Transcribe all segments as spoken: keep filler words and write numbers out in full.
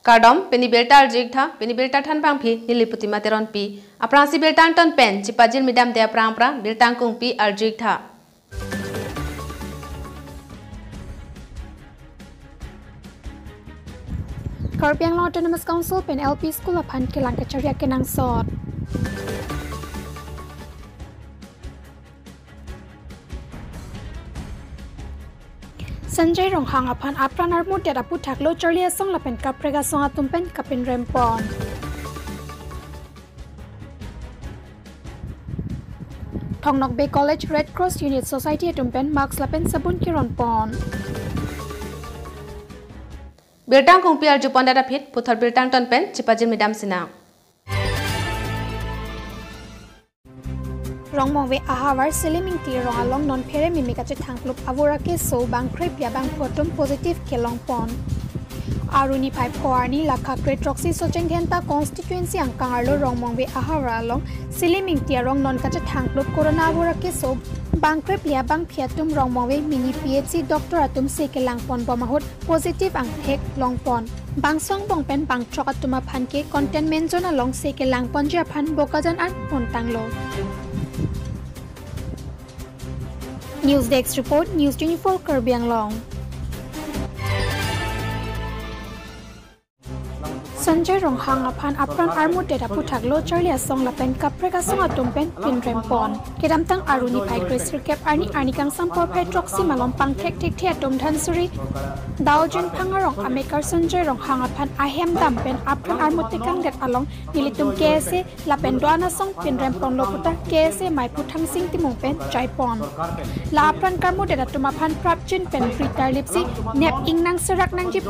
Kardom, pini birta arju-ik tha, pini birta thanbangpi neli Putima Teronpi. Aphrangsi birta angton pen chipajirmi damde aphrang aphrang birta angkungpi arju-ik tha. Karbi Anglong Autonomous Council pen L P School aphan kelang kacharli akenangsot. Sanjay Ronghang aphan apran armudet aputhak lo charli asong lapen kaprek asong atum pen kapinrem pon. Thong Nokbe College Red Cross Unit Society atum pen mask lapen sabun keron pon. Birta angkungpi arju pon dada phit, puthot birta angton pen chipajirmi dam sinang. Rongmongve ahavar Silim Ingti arong along non phere meme kachethangplup avur akeso bang krepli abangphu atum positive kelong pon. Aru niphai pho arni lakha kre throksi Socheng Dhenta constituency angkang arlo Rongmongve ahavar along Silim Ingti arong non kachethangplup corona avur akeso bang krepli abangphi atum Rongmongve mini P H C doctor atum se kelang pon bom ahut positive angthek long pon. Bangso angbong pen bangthrok atum aphan ke containment zone along se kelang ponji aphan Bokajan an pontanglo. News Desk Report, News twenty-four Karbi Anglong. Sanjay Ronghang aphan apran armudet aputhak lo charli asong lapen kaprek asong atum pen pinrem pon. Kedamtang aru niphai kre sirkep arni arni kangsam porphai throksi malom pangthek thekthe atum Dhansiri Daojin Phangarong amekar Sanjay Ronghang aphan ahem dam pen apran armut tekangdet along nelitum K S A lapen do-an asong pinrem ponlo puta K S A maiphu Thangsing Timung pen jai pon. La apran karmudet atum aphan prapjin pen ritar lipsi nep ingnang serak nangji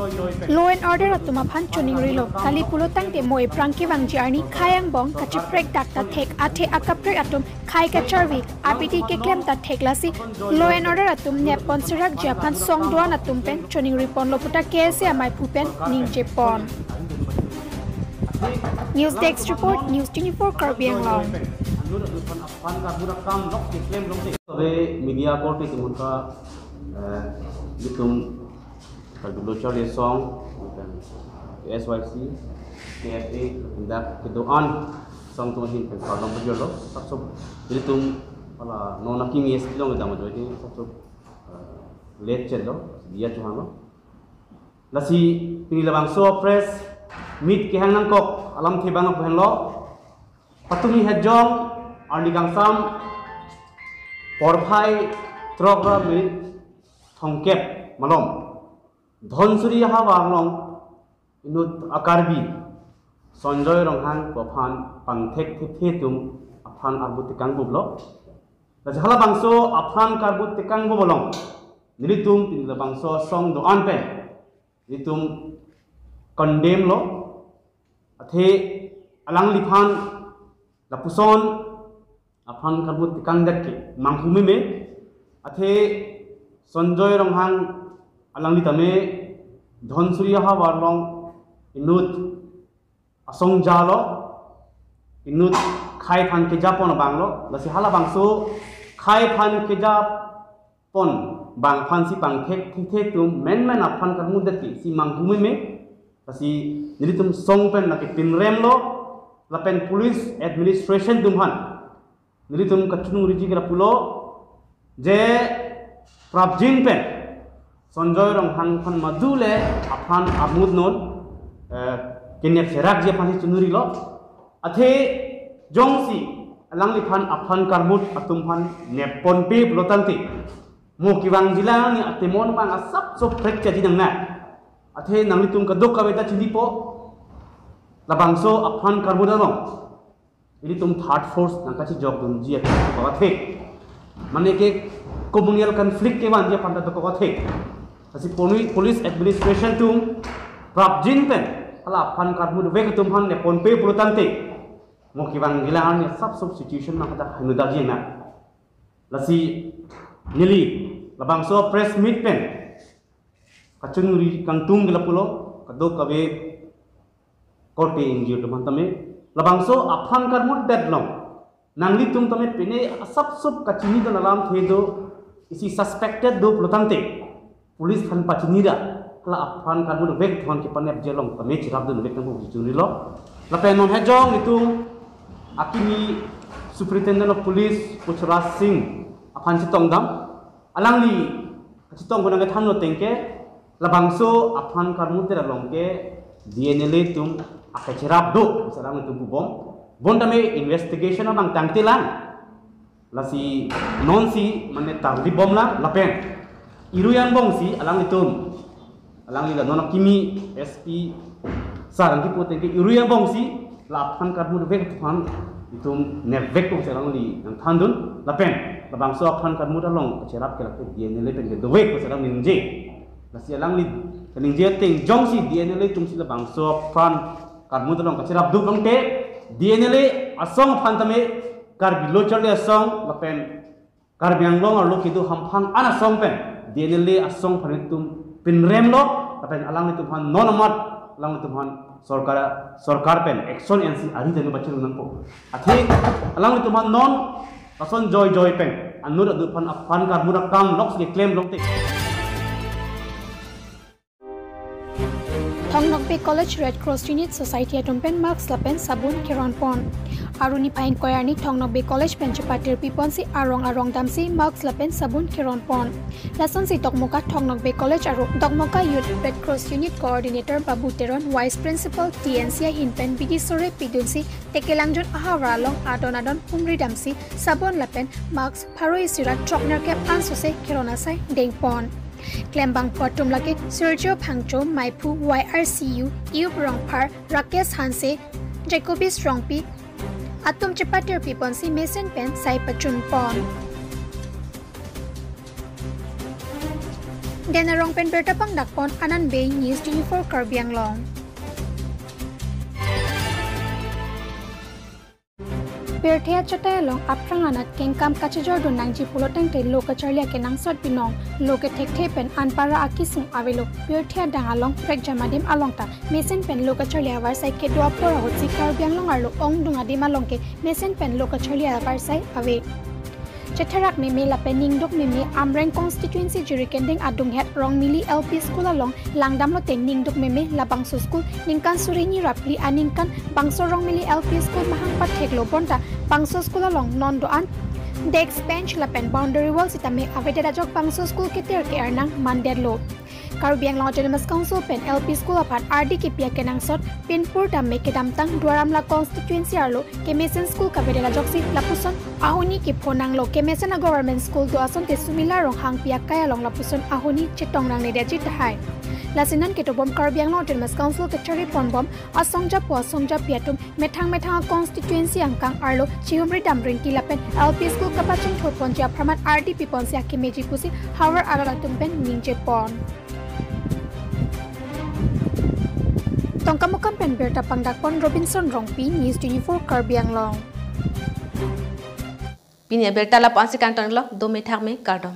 law and order atum aphan choningrilo. Kali pulo tangte mo eprang kevangji arni khai angbong kachiprek dak ta thek athe akaprek atum khai kacharvi abidi keklem ta thek lasi law and order atum nep pon serakji aphan song do-an atum pen choningri ponlo puta K S A amaiphu pen ningje pon. News Desk Report, News twenty-four Karbi Anglong. Tove media korte timur ka, eh, itum Karbi Lo Charli Asong, S Y C, K F A, dak kedo-an asong atum ahin pen kardom pajirlo, sapsop itum hala non aking S P long dam ajoine, sapsop, eh, late chetlo, dia chuhanglo. Lasi pini labangso press meet kehang nangkok alamthe abang aphan lo. Patumi hejong arni kangsam porphai throk ra minit thomkep malom Dhansiri ahavar along inut a-Karbi Sanjay Ronghang pu aphan pangthek thekthe atum apran armut tekangbup lo. Lasi halabangso apran karmut tekangbup along nelitum pini labangso asong do-an pen nelitum condemn lo. Athe alangliphan lapuson apran karmut tekangdet ke manghu meme. Athe Sanjay Ronghang alangli tame Dhansiri ahavar along inut asong jalo, inut khai aphan keja pon abang lo. Lasi halabangso khai aphan keja pon abang aphansi pangthek thekthe atum menmen apran karmutdet ke si manghu meme. Lasi nelitum song pen lake pinrem lo, lapen police administration atum aphan nelitum kachingriji ke lapulo, je prapjin pen Sanjay Ronghang aphan madu le apran armut non, eh, kenep serakji aphansi chingrilo. Athe jongsi alangliphan apran karmut atum aphan nep ponpe pulo tangte, mo kevangji lang ni atemon abang asapso prekchaji nangne. Athe nanglitum kadokave ta chinipo, labangso apran karmut along ilitum third force nangkachijokdunji aphan dokok athe, mane ke communal conflict kevanji aphan ta dokok athe. Lasi poli-, police administration atum prapjin pen hala apran karmut vek atum aphan nep ponpe pulo tangte, mo kevangji lang ni asapso situation nangkachak hanu dakji na. Lasi neli labangso press meet pen kachingri kangtung ke lapulo, kadokave korte ingjir atum aphan tame, labangso apran karmutdet along nanglitum tame pine asapsop kachinidun alamthe do, isi suspected do pulo tangte police aphan pachinira. la aphan karmu dovek aphan kepanep je along tame cherapdunvek nangpo pusi chunilo. Lapen non hejong itum akimi Superintendent of Police Puchra Singh aphan chetongdam. Alangli chetong konang kethanlo tangte labangso aphan karmu ter along ke D N L A atum akacherap do, sarang itum pubom. Bonta me investigation abang tangtelang. Lasi nonsi mane tarlibomlang lapen irui angbongsi alanglitum, alangli la non akimi S P sir nangkipu tangte irui angbongsi la aphan karmu dovek aphan itum nepvek pusi alangli nangthandun lapen labangso aphan karmu along kacherap ke lake D N L A pen kedovek pusi alangli ningje. Lasi alangli kaningje ateng jongsi D N L A atumsi labangso aphan karmu along kacherap do tangte D N L A asong aphan tame Karbi Lo Charli Asong lapen Karbi Anglong arlo kedo hamphang an asong pen D N L A asong aphan itum pinremlo lapen alanglitum aphan non amat alanglitum aphan sorkar, sorkar pen action ensi ari tame bachirung nangpo. Athe alanglitum aphan non lason joijoi pen anut anut aphan aphan karmu akam loksi keklem longte. Thong Nokbe College Red Cross Unit Society atum pen mask lapen sabun keronpon. Arni phai ingkoi arni Thong Nokbe College pen chepatirpiponsi arong arong damsi mask lapen sabun keronpon. Lasonsi Dokmoka Thong Nokbe College arlo Dokmoka Youth Red Cross Unit Coordinator Babu Teron, Vice Principal T N C ahin pen bidi sore pidunsi Tekelangjun ahavar along adon adon humri damsi sabun lapen mask pharo isi ra throknerkep ansose keron asai dengpon. Klembangpo atum lake Sergio Phangcho, Maiphu Y R C U, Iyup Rongphar, Rakesh Hanse, Jacobis Rongpi atum chepatirpiponsi mesen pen sai pachunpon. Den arong pen birta pangdakpon, Anand Bey, News twenty-four Karbi Anglong. Pirthe achatai along aphrang anat kengkam kachejordun nangji pulo tangte lo kacharli akenangsot binong, lo kethekthe pen anparta akisung avelo. Pirthe adang along prekjam adim along ta mesen pen lo kacharli avarsai kedo apor ahutsi Karbi Anglong arlo ongdung adim along ke mesen pen lo kacharli avarsai ave. Chetherak meme lapen ningduk meme Amreng constituency Jirikinding adunghet Rongmili L P School along langdamlote ningduk meme labangso school ningkan suri hini ra phli aningkan bangso Rongmili L P School mahang patheklo bonta bangso school along non do-an desk bench lapen boundary wall sitame avedet ajok bangso school keter ke-er nang mandetlo. Karbi Anglong Autonomous Council pen L P School aphan ardi kepi akenangsot pinpur tame kedamtang Duar Amla constituency arlo kemesen school kavedet ajoksi lapuson ahoni kepho nanglo. Kemesen a-government school do asonte Sumila Ronghangpi akai along lapuson ahoni chetong nangne detji tahai. Lasi non ketobom Karbi Anglong Autonomous Council kacharliponbom asongjapo asongjapi atum methang methang a-constituency angkang arlo chihumri damrengki lapen L P school kapachingthurponji apharman ardi piponsi akemeji pusi havar arat atum pen ningjepon. Tongkamukam pen birta pangdakpon Robinson Rongpi, News twenty-four Karbi Anglong. Pini abirta lapu-ansi kangtonlo, dome thakme, kardom.